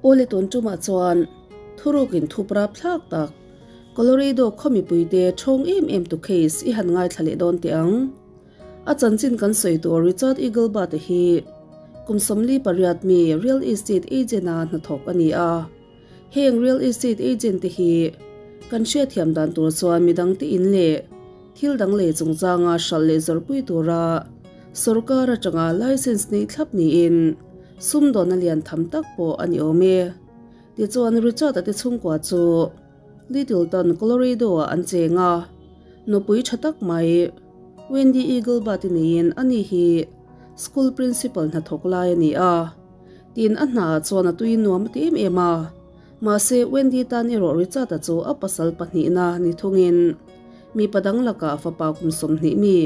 Awle tun tumah chuan thurukin thup rapthlak tak Colorado khaw mipuite thawng em em tu case i han ngaithla leh dawn teh ang. A chanchin kan sawi tur Richard Eaglebart-a hi kum 48 mi real estate agent-a hnathawk a ni a. Heng real estate agent te hi kan hriatthiam dan tur chuan midang te in leh thil dang lei chungchanga hralh leh zawrhpui tura sawrkar atanga license nei thlap niin sumdawnna lian tham tak pawh a ni awm e. Tichuan Richard-a te chhungkua chu Littleton, Colorado-ah an cheng a, nupui tha tak mai Wendy Eaglebart-i neiin ani hi school principal hnathawk lai a ni a. Tin, a hnaah chuan a tui nuam a ti em em a. Mahse, Wendy tan erawh Richard-a chu a pasal pahnihna ni thungin mipa dang lakah fapa kum 20 mi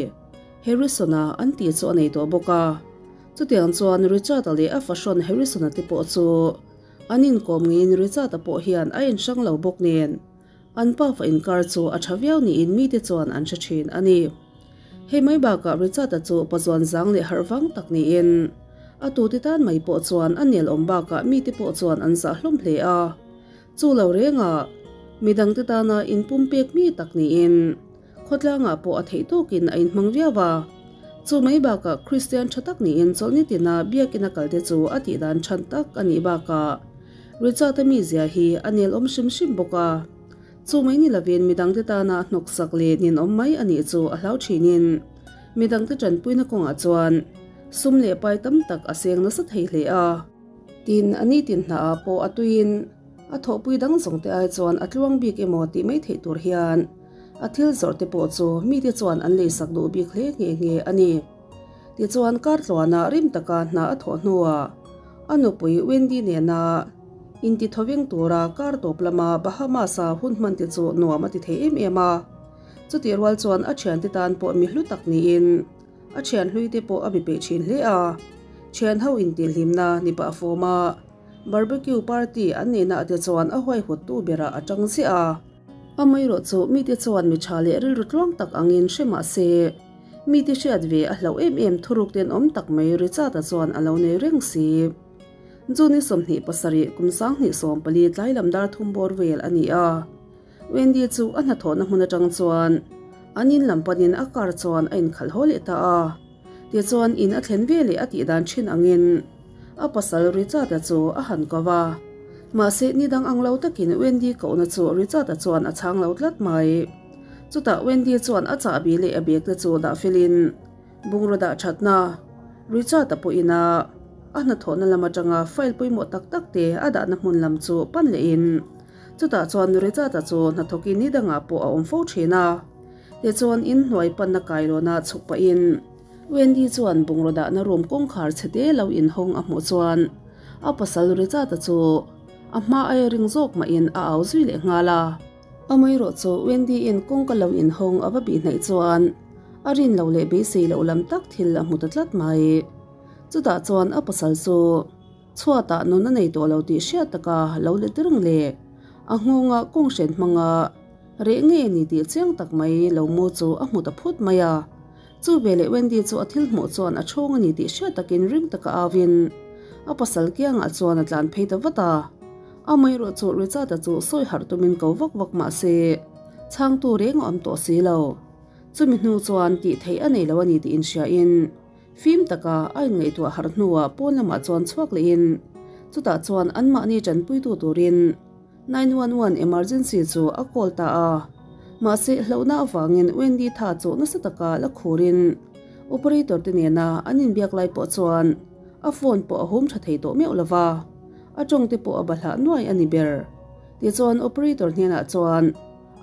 Harrison-a an tih chu a nei tawh bawk a. Chutiang chuan Richard-a leh a fahrawn Harrison-a te pawh chu an inkawm ngeiin Richard-a pawh hian a inhrang lo bawk nen an pafa inkar chu a tha viau niin mite chuan an hre thin a ni. Hei mai bakah Richard-a chu pazuan zang leh harh vang tak niin a tute tan mai pawh chuan a nel awm bakah mite pawh chuan an zah hlawm hle a. Chu lo rengah midangte tana inpumpek mi tak niin khawtlangah pawh a theih tawkin a inhmang viau a. Chu mai bakah Kristian tha tak niin chawlhni tina biakina kalte chu a tihdan than tak a nih bakah Richard-a mizia hi a nel awm hrim hrim bawk a. Chu mai ni lovin midangte tana hnawksak leh ninawm mai a nih chu a hlau thinin midangte tanpuina kawngah chuan sum leh pai tam tak a seng nasa thei hle a. Tin, a nitin hnaah pawh a tuiin a thawhpui dang zawngte ai chuan a tluang bik emaw tih mai theih tur hian a thil zawrhte pawh chu mite chuan an leisak duh bik hle nghe nghe a ni. Tichuan, kar tluana rim taka hna a thawh hnuah a nupui Wendy nena intithawveng tura kar tawp lama Bahamas-a hun hmante chu nuam a ti thei em em a. Chutih rual chuan a thiante tan pawh mi hlu tak niin a thian hluite pawh a bipeih thin hle a. Thian ho intihhlimna ni pah fawma barbecue party an neihna te chuan a huaihawttu berah a tang ziah a. Amaherawh chu mite chuan mi tha leh rilru tluang tak angin hre mah se, mite hriat ve a hlauh em em thuruk tenawm tak mai Richard-a chuan a lo nei reng si. June 27 kum 2014 tlai lam dar thum bawr vel a ni a. Wendy chu a hnathawhna hmun atang chuan an in lam panin a car chuan a inkhalh haw leh ta a. Tichuan in a thlen ve leh a tih dan thin angin a pasal Richard-a chu a han ko va. Mahse ni dang ang lo takin Wendy kohna chu Richard-a chuan a chhang lo tlat mai. Chutah Wendy chuan a chahbi leh a bag te chu dah felin bungraw dah thatna Richard-a pawhin a a hnathawhna lam atanga file pawimawh tak tak te a dahna hmun lam chu pan lehin chutah chuan Richard-a chu hnathawkin ni dangah pawh a awm fo thin a. Tichuan in hnuai panna kailawnah chhuk pahin Wendy chuan bungraw dahna room kawngkhar chhe te lo inhawng a hmuh chuan a pasal Richard-a chu a hma aia ring zawk mahin a au zui leh nghal a. Amaherawh chu Wendy-in kawngka lo inhawng a va bih hnaih chuan a rin lo leh beisei loh lam tak thil a hmu ta tlat mai. Chutah chuan a pasal chu chhuatah nun a nei tawh lo tih hriat taka lo let reng leh a nghawngah kawnghren hmanga reh ngei a ni tih chiang tak mai lo mu chu a hmu ta phut mai a. Chu veleh Wendy chu a thil hmuh chuan a chhawng a ni tih hriat takin ring taka auin a pasal kiangah chuan a tlan phei ta vat a. Amaherawh chu Richard-a chu sawi harh tumin ko vak vak mah se chhangtu reng a awm tawh si lo. Chumi hnu chuan tih theih a nei lo a ni tih inhriain fim taka a inngaihtuah harh hnuah pawn lamah chuan chhuak lehin chutah chuan anmahni tanpuitu turin 911 emergency chu a call ta a. Mahse hlauhna avangin Wendy tha chu nasa taka la khurin operator te nena an inbiak lai pawh chuan a phone pawh a hum tha thei tawh meuh lova, a tawng te pawh a bahlah nuai a ni ber. Tichuan operator hnenah chuan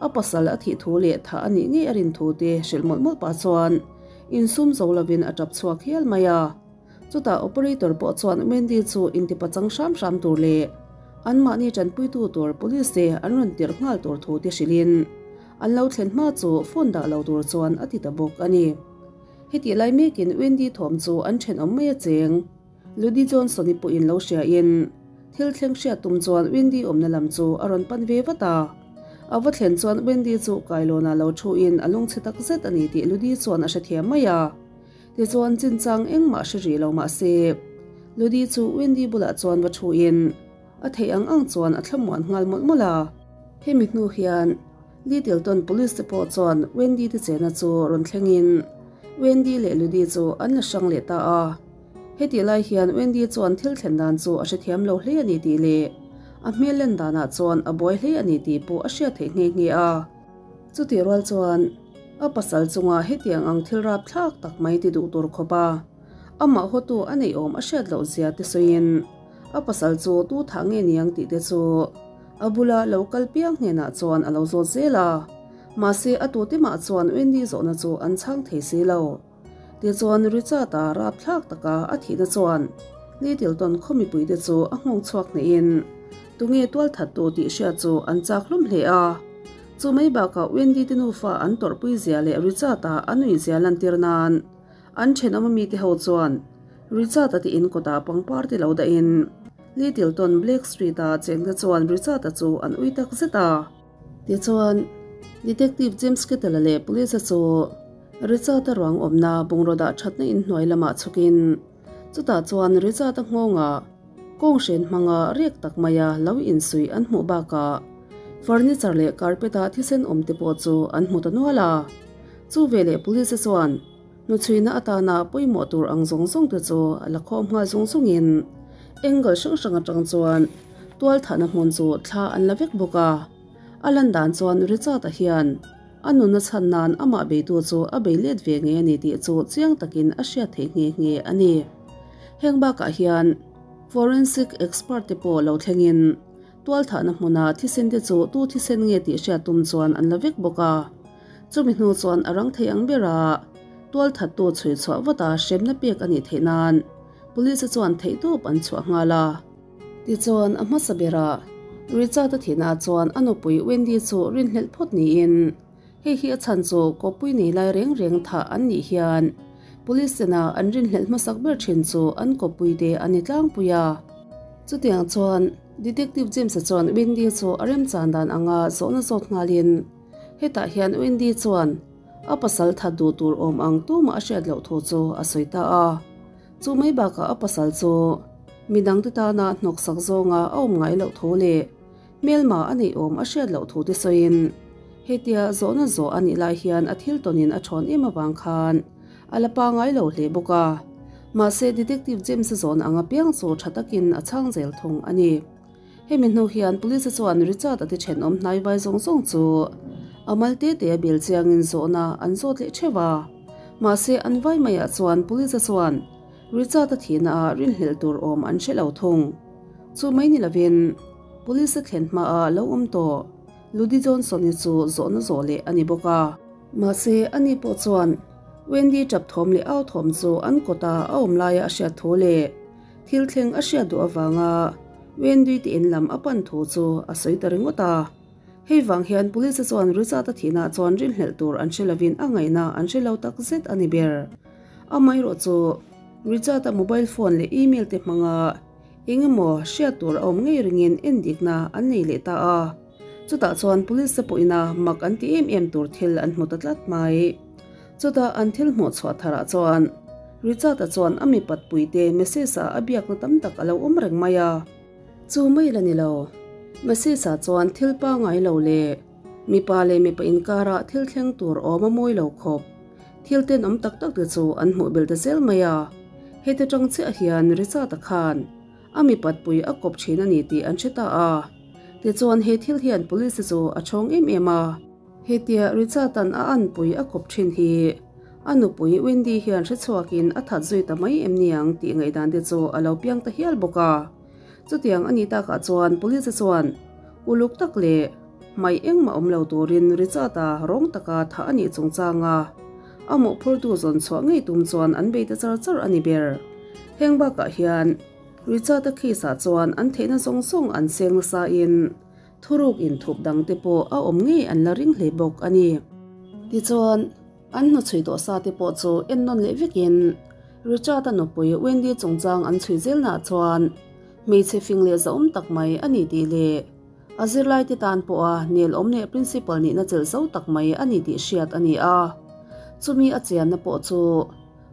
a pasal a thih thu leh thah a nih ngei a rin thu te hrilh mawlh mawlh pah chuan insum zo lovin a tap chhuak hial mai a. Chutah operator pawh chuan Wendy chu intipa chang hram hram tur leh anmahni tanpuitu tur police te an rawn tirh nghal tur thu te hrilhin an lo thlen hma chu phone dah lo tur chuan a ti ta bawk a ni. Hetih lai mekin Wendy thawm chu an thenawm mai a cheng. Ludie Johnson-i pawhin lo hriain thil thleng hriat tum chuan Wendy awmna lam chu a rawn pan ve vat a. A va thlen chuan Wendy chu kailawnah lo thuin a lungchhe tak zet a ni tih Ludie chuan a hrethiam mai a. Tichuan chinchang engmah hre rih lo mah se Ludie chu Wendy bulah chuan va thuin. A theih ang ang chuan a thlamuan nghal mawlh mawlh a. Hemi hnu hian Littleton Police te pawh chuan Wendy te chena chu rawn thlengin Wendy leh Ludy chu an la hrang leh ta a. Hetih lai hian Wendy chuan thil thlen dan chu a hrethiam lo hle a ni tih leh a hmel len danah chuan a buai hle a ni tih pawh a hriat theih nghe nghe a. Chutih rual chuan a pasal chunga hetiang ang thil rapthlak tak mai ti duh tur khawp a amah hawtu a neih awm a hriat loh zia te sawiin a pasal chu tu thah nge niang tih te chu a bula lo kal piang hnenah chuan a lo zawt zel a. Mahse a tute mah chuan Wendy zawhna chu an chhang thei si lo. Tichuan Richard-a rapthlak taka a thihna chuan Littleton khaw mipuite chu a nghawng chhuak hnehin tunge tualthattu tih hriat chu an chak hlawm hle a. Chu mai bakah Wendy te nufa an tawrhpui zia leh Richard-a a nui zia lantir nan an thenawm ami te ho chuan Richard-a te in kawtah pangpar te lo dahin Littleton Blake Street-a chengte chuan Richard-a chu an ui tak zet a. Tichuan, Detective James Kettle-a leh Police-a chu Richard-a ruang awmna bungraw dah thatna inhnuai lamah chhukin, chutah chuan Richard-a nghawngah kawnghren hmanga riak tak maia lo insuih an hmuh bakah furniture leh carpet-a thisen awm te pawh chu an hmu ta nual a. Chu veleh Police-a chuan hnuchhuina atana pawimawh tur ang zawng zawng te chu a la khawm nghal zung zungin angle hrang hrang atang chuan tualthahna hmun chu thla an la vek bawk a. A lan dan chuan Richard-a hian a nunna chhan nan amah beitu chu a bei let ve ngei a ni tih chu chiang takin a hriat theih nghe nghe a ni. Heng bakah hian forensic expert te pawh lo thlengin tualthahna hmuna thisen te chu tu thisen nge tih hriat tum chuan an la vek bawk a. Chumi hnu chuan a rang thei ang bera tualthattu chhui chhuah vata hremna pek a nih theih nan Police chuan theihtawp an chhuah nghal a. Tichuan a hmasa berah Richard-a thihna chuan a nupui Wendy chu rinhlelh phawt niin hei hi a chhan chu kawppui nei lai reng reng thah an nih hian Police sena an rinhlelh hmasak ber thin chu an kawppui te a ni tlangpui a. Chutiang chuan Detective James-a chuan Wendy chu a remchan dan anga zawhna zawt nghalin Hetah hian Wendy chuan a pasal that duh tur awm ang tumah a hriat loh thu chu a sawi ta a. Chu mai bakah a pasal chu midangte tana hnawksak zawnga a awm ngai loh thu leh hmelma a neih awm a hriat loh thu te sawiin hetia zawhna zawh a nih lai hian a thil tawnin a thawn em avang khan a la pangai lo hle bawk a. Mahse Detective James-a zawhna ang apiang chu tha takin a chhang zel thung a ni. Hemi hnu hian Police chuan Richard-a te thenawm hnai vai zawng zawng chu a mal te te a bel chiangin zawhna an zawt leh theuh a. Mahse an vai maiah chuan Police chuan Richard-a thihna ah rinhlelh tur awm an hre lo thung. Chu mai ni lovin Police a thlen hmaah lo awm tawh Ludy Johnson-i chu zawhna zawh leh a ni bawk a. Mahse ani pawh chuan Wendy tap thawm leh au thawm chu an kawta a awm laia a hriat thu leh Thil thleng a hriat duh avanga Wendy te in lam a pan thu chu a sawi ta ringawt a. Hei vang hian Police chuan Richard a thihna chuan rinhlelh tur an hre lovin a ngaihna an hre lo tak zet a ni ber. Amaherawh chu Richard a mobile phone leh email te hmanga eng emaw hriat tur a awm ngei ringin endikna an nei leh ta a. Chutah chuan Police te pawhin a mak an ti em em tur thil an hmu ta tlat mai. Chutah an thil hmuh chhuah tharah chuan Richard-a chuan a mipat puite Mrs-a a biakna tam tak a lo awm reng mai a. Chu mai la ni lo, Mrs-a chuan thil pangai lo leh mipa leh mipa inkara thil thleng tur awm a mawi lo khawp. Thil tenawm tak tak te chu an hmuh bel ta zel mai a. Heti tang chiah hian Richard-a khan a mipat pui a kawp thin a ni tih an hre ta a. Tichuan he thil hian Police chu a chhawng em em a. Hetia Richard-a'n a anpui a kawp thin hi a nupui Wendy hian hrechhuakin a that zui ta mai em niang tih ngaihdan te chu a lo piang ta hial bawk a. Chutiang a nih takah chuan Police chuan uluk tak leh hmai engmah awm lo turin Richard-a rawng taka thah a nih chungchanga a mawhphurtu zawn chhuah ngei tum chuan an bei ta char char a ni ber. Heng bakah hian Richard-a case-ah chuan an theihna zawng zawng an seng nasain Thuruk inthup dang te pawh a awm ngei an la ring hle bawk a ni. Tichuan, an hnuchhui tawh sa te pawh chu ennawn leh vekin Richard-a nupui Wendy chungchang an chhui zelnaah chuan hmeichhe fing leh zahawm tak mai a ni tih leh a zirlaite tan pawha nelawm leh principal nihna chelh zo tak mai a ni tih hriat a ni a. Chumi a chianna pawh chu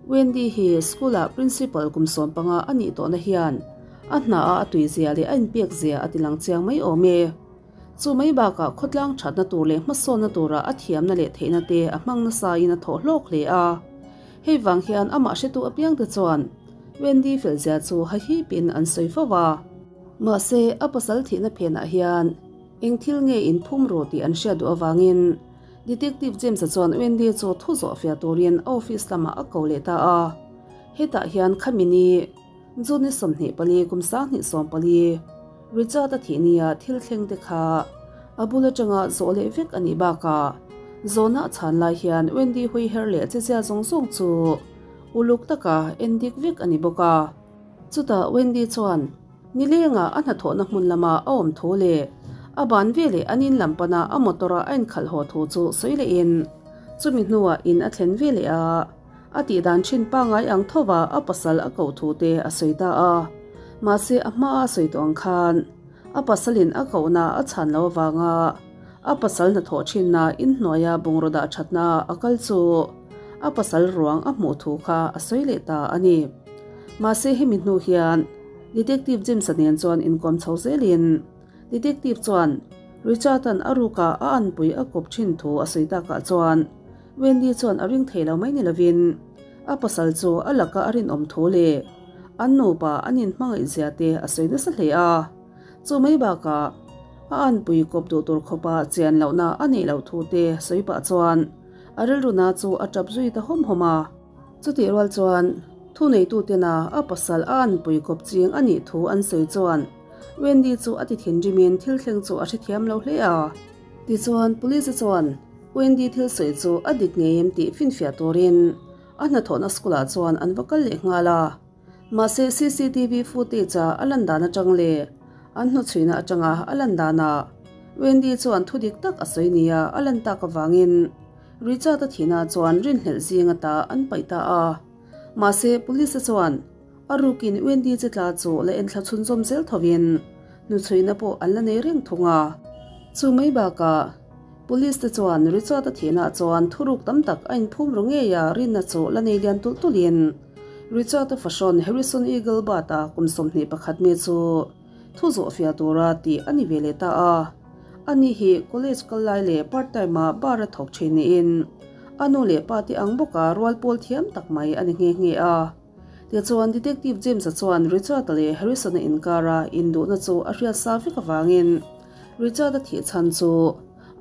Wendy hi school-ah principal kum 15 a nih tawhna hian A hna a a tui zia leh a inpek zia a ti lang chiang mai awm e. Chu mai bakah khawtlang thatna tur leh hmasawnna tura a thiamna leh theihna te a hmang nasa in a thawh hlawk hle a. Hei vang hian amah hretu apiang te chuan Wendy fel zia chu hahip in an sawi fo a. Mahse, a pasal thihna phenah hian eng thil nge in phum ru tih an hriat duh avangin Detective James-a chuan Wendy chu thu zawh fiah turin a office lamah a ko leh ta a. Hetah hian khami ni June ni 24 kum 2014 Richard-a thih nia thil thleng te kha a bul atanga zawh leh vek a nih bakah zawhna a chhan lai hian Wendy hui her leh chezia zawng zawng chu uluk taka en dik vek a ni bawk a. Chutah Wendy chuan nilengah a hnathawhna hmun lama a awm thu leh a ban veleh an in lam pana a motor-a a inkhalh haw thu chu sawi lehin chumi hnuah in a thlen veleh a. A tih dan thin pangngai ang thova a pasal a koh thu te a sawi ta a. Mahse a hma a sawi tawh ang khan a pasalin a kohna a chhan lo avanga a pasal hnathawh thinna inhnuaia bungraw dah thatna a kal chu a pasal ruang a hmuh thu kha a sawi leh ta a ni. Mahse hemi hnu hian Detective James-a nen chuan inkawm chho zelin Detective chuan Richard-a'n a ruka a anpui a kawp thin thu a sawi takah chuan Wendy chuan a ring thei lo mai ni lovin a pasal chu a laka a rinawm thu leh an nupa an inhmangaih zia te a sawi nasa hle a. Chu mai bakah a anpui kawp duh tur khawpa chian lohna a neih loh thu te sawi pah chuan a rilruna chu a tap zui ta hawm hawm a. Chutih rual chuan thuneitutena a pasal a anpui kawp ching a nih thu an sawi chuan Wendy chu a ti thinrimin thil thleng chu a hrethiam lo hle a. Tichuan Police chuan Wendy thil sawi chu a dik ngei em tih finfiah turin a hnathawhna school ah chuan an va kal leh nghal a. Mahse cctv footage a a lan dan atang leh an hnuchhuina atanga a lan danah Wendy chuan thu dik tak a sawi nia a lan tak avangin Richard-a thihna chuan rinhlelh zing ata an paih ta a. Mahse Police chuan a rukin Wendy che tla chu la enthla chhunzawm zel thovin hnuchhuina pawh an la nei reng thung a. Chu mai bakah Police te chuan Richard-a thihna chuan thuruk tam tak a inphum ru ngei a, rinna chu la nei lian tulh tulhin Richard-a fahrawn Harrison Eagle Butt-a kum 21 mi chu thu zawh fiah tura tih a ni ve leh ta a. Ani hi college kal lai leh part time-a bar a thawk thin niin a nu leh pa te ang bawka rual pawl thiam tak mai a ni nghe nghe a. Tichuan Detective James-a chuan Richard-a leh Harrison-a inkara induhna chu a hriat sa vek avangin Richard-a thih chhan chu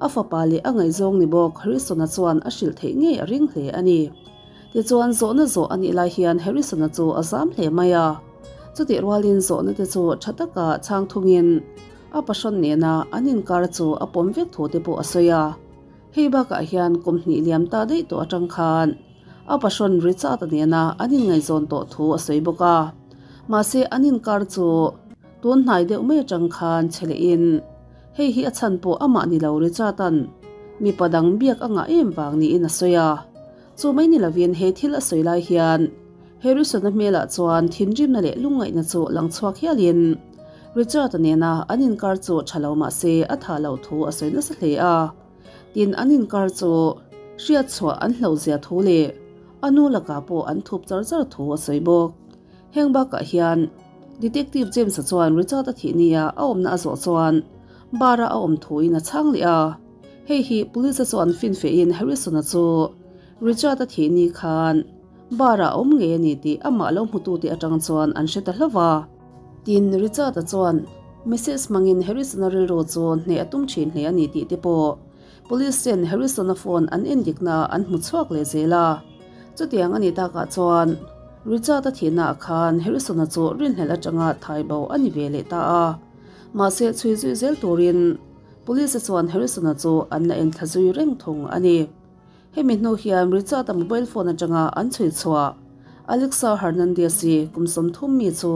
a fapa leh a ngaihzawng ni bawk Harrison-a chuan a hrilh theih ngei a ring hle a ni. Tichuan zawhna zawh a nih lai hian Harrison-a chu a zam hle mai a. Chutih rualin zawhna te chu tha taka chhang thungin a pahrawn nena an inkar chu a pawm vek thu te pawh a sawi a. Hei bakah hian kum hnih liam ta daih tawh atang khan a pahrawn Richard-a nena an inngaihzawn tawh thu a sawi bawk a. Mahse an inkar chu tun hnai deuh mai atang khan che lehin hei hi a chhan pawh amah ni lo Richard-a'n mipa dang biak a ngah em vang niin a sawi a. Chu mai ni lovin he thil a sawi lai hian Harrison-a hmelah chuan thinrimna leh lungngaihna chu lang chhuak hialin Richard-a nena an inkar chu tha lo mah se a tha lo thu a sawi nasa hle a. Tin, an inkar chu hriat chhuah an hlauhzia thu leh a nu lakah pawh an thup char char thu a sawi bawk. Heng bakah hian Detective James-a chuan Richard-a thih nia a awmna a zawh chuan bar-a a awm thuin a chhang leh a. Hei hi Police-a chuan finfehin Harrison-a chu Richard-a thih ni khan bar-ah a awm ngei a ni tih amah lo hmutute atang chuan an hre ta hlauh va. Tin, Richard-a chuan message hmangin Harrison-a rilru chu hneh a tum thin hle a ni tih te pawh Police ten Harrison-a phone an endikna an hmu chhuak leh zel a. Chutiang a nih takah chuan Richard-a thihnaah khan Harrison-a chu rinhlelh atanga thai bo a ni ve leh ta a. Mahse, chhui zui zel turin Police chuan Harrison-a chu an la enthla zui reng thung a ni. Hemi hnu hian Richard-a mobile phone atanga an chhui chhuah Alexa Hernandez-i kum 30 mi chu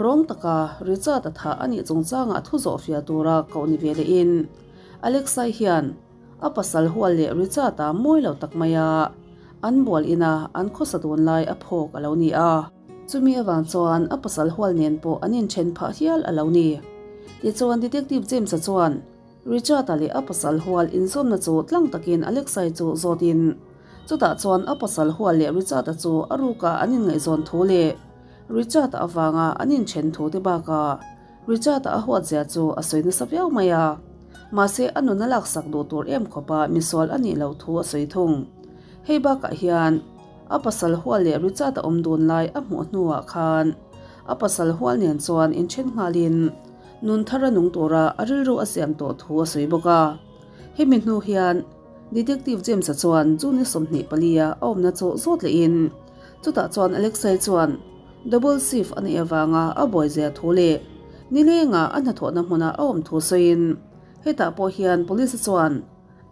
rawng taka Richard-a thah a nih chungchangah thu zawh fiah tura koh ni ve lehin Alexa-i hian a pasal hual leh Richard-a mawi lo tak maia an bual ina an khawsa dun lai a phawk a lo ni a. Chumi avang chuan a pasal hual nen pawh an inthen phah hial a lo ni. Tichuan Detective James-a chuan Richard-a leh a pasal hual inzawmna chu tlang takin Alexei chu zawtin chutah chuan a pasal hual leh Richard-a chu a ruka an inngaihzawn thu leh Richard-a avanga an inthen thu te bakah Richard-a a huatzia chu a sawi nasa viau mai a, mahse a nun a laksak duh tur em khawpa misual a nih loh thu a sawi thung. Hei bakah hian a pasal hual leh Richard-a awm dun lai a hmuh hnuah khan a pasal hual nen chuan inthen nghalin nun thar a nung tura a rilru a siam tawh thu a sawi bawk a. Hemi hnu hian Detective James-a chuan June 24 a awmna chu zawt lehin chutah chuan Alexei chuan double shift a neih avanga a buaizia thu leh nilenga a hnathawhna hmuna a awm thu sawiin hetah pawh hian police chuan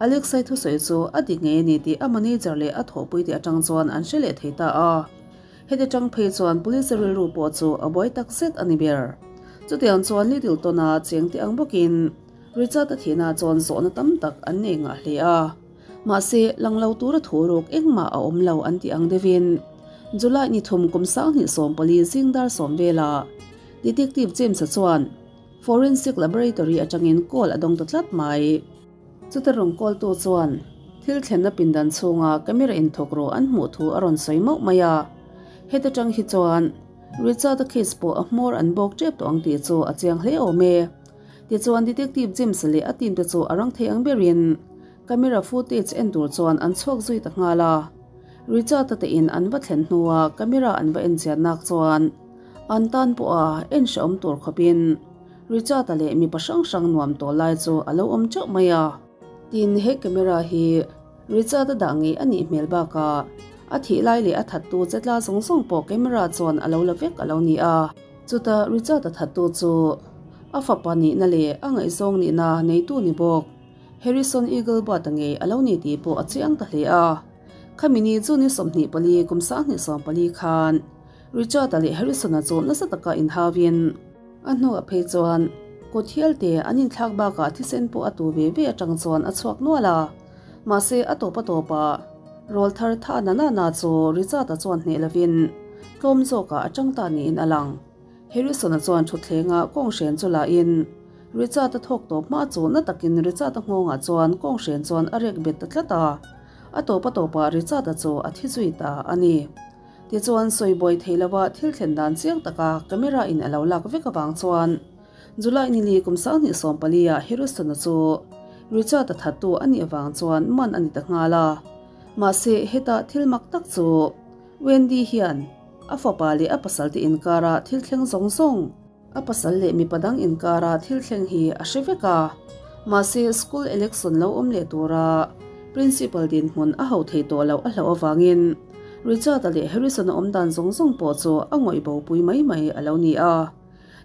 Alexei thusawi chu a dik ngei a ni tih a manager leh a thawhpuite atang chuan an hre leh thei ta a. Heti tang phei chuan police rilru pawh chu a buai tak zet a ni ber. Chutiang chuan Littleton-a chengte ang bawkin Richard-a thihna chuan zawhna tam tak an nei ngah hle a. Mahse, lang lo tura thu ruk engmah a awm lo an tih ang deuhin July ni thum kum 2014 zing dar sawm velah Detective James-a chuan Forensic Laboratory atangin call a dawng ta tlat mai. Chuta rawn call tu chuan thil thlenna pindan chhunga camera inthawk rawh an hmuh thu a rawn sawi mauh mai a. Heta tang hi chuan Richard-a case pawh a hmawr an bawk tep tawh ang tih chu a chiang hle awm e. Tichuan Detective James leh a team te chu a rang thei ang berin camera footage en tur chuan an chhuak zui ta nghal a. Richard-a te in an va thlen hnua camera an va en chian nak chuan an tan pawha en hrehawm tur khawpin Richard-a leh mipa hrang hrang nuam tawh lai chu a lo awm teuh mai a. Tin, he camera hi Richard-a dah ngei a nih hmel bakah a thih lai leh a thattu chetla zawng zawng pawh camera chuan a lo la vek a lo ni a. Chutah Richard-a thattu chu a fapa nihna leh a ngaihzawng nihna neitu ni bawk Harrison Eaglebert-a ngei a lo ni tih pawh a chiang ta hle a. Khami ni chu ni 24 kum 2014 khan Richard-a leh Harrison-a chu nasa taka inhauin a hnuah phei chuan kut hialte an inthlak bakah thisen pawh a tu ve ve atang chuan a chhuak nual a. Mahse a tawp a tawpah rawl thar tha na na na chu Richard-a chuan hneh lovin tlawm zawkah a tang ta niin a lang. Harrison-a chuan thutthlengah kawnghren chu lahin Richard-a thawk tawp hma chu na takin Richard-a nghawngah chuan kawnghren chuan a rek bet ta tlat a, a tawp a tawpah Richard-a chu a thi zui ta a ni. Tichuan sawi buai thei lova thil thlen dan chiang taka camera in a lo lak vek avang chuan July ni li kum 2014 ah Harrison-a chu Richard-a thattu a nih avang chuan man a ni ta nghal a. Mahse heta thil mak tak chu Wendy hian a fapa leh a pasalte inkara thil thleng zawng zawng, a pasal leh mipa dang inkara thil thleng hi a hre vek a. Mahse school election lo awm leh tura principal dinhmun a ho thei tawh loh a hlauh avangin Richard-a leh Harrison-a awm dan zawng zawng pawh chu a ngawih bopui mai mai a lo ni a.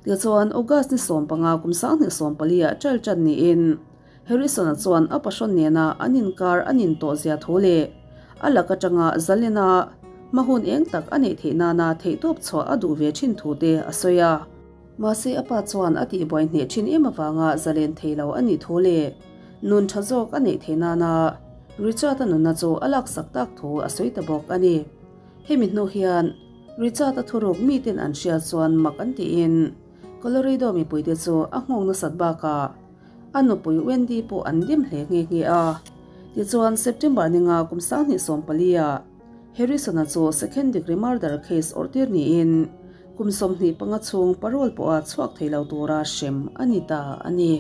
Tichuan August ni 15 kum 2014 ah trial tan niin Harrison-a chuan a pahrawn nena an inkar an intawh zia thu leh a lak atanga zalena hmahun eng tak a neih theih nana theihtawp chhuah a duh ve thin thu te a sawi a. Mahse a pa chuan a tihbuai hneh thin em avanga zalen thei lo a nih thu leh nun tha zawk a neih theih nana Richard-a nunna chu a laksak tak thu a sawi ta bawk a ni. Hemi hnu hian Richard-a thuruk miten an hriat chuan mak an tiin Colorado mipuite chu a nghawng nasat bakah a nupui Wendy pawh an dim hle nghe nghe a. Tichuan September ninga kum 2014 ah Harrison-a chu second degree murder case awrhtir niin kum 25 chhung parole pawha chhuak thei lo tura hrem a ni ta a ni.